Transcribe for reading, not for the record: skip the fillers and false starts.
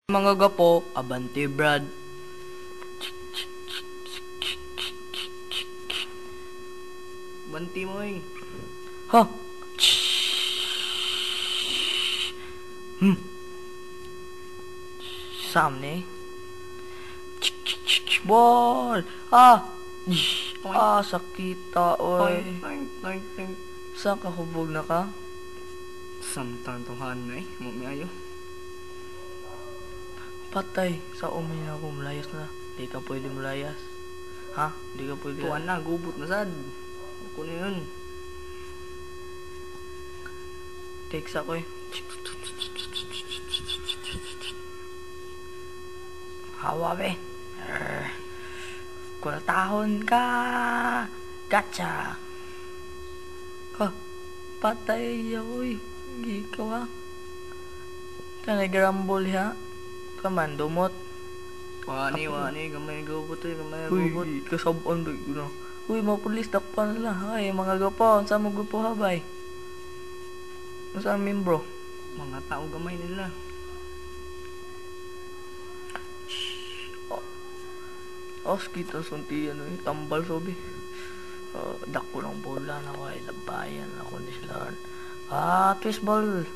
Mga gapo, abante Brad. Banti mo eh. Ha? Sam ni? Ball! Ah! Ah, sakita, oy. Toink, toink, toink. Saan ka hubog na ka? Samtang tunghan na eh. Mo ayo. Patay. Sa umay na ako, mulayas na. Di ka pwede mulayas. Ha? Di ka pwede. Tuan na, gubot na sad. Ako na yun. Text ako eh. Hawa be. Arr. Kultahon ka. Gotcha. Ka. Patay ako eh. Ikaw ha. Ka nag-rumble ha. Kaman, dumot. Wani, wani, gamay gubot eh, gamay gubot. Uy, kasabon ba na. Uy, mga pulis, takpan nila. Ay, mga gapo, sa mo grupo habay. Sa amin, bro. Mga tao gamay nila. Oh, oh kita sunti ano eh, tambal sobi. Dako ng bola na ko ay labayan ako ni sila. Ah, twist ball.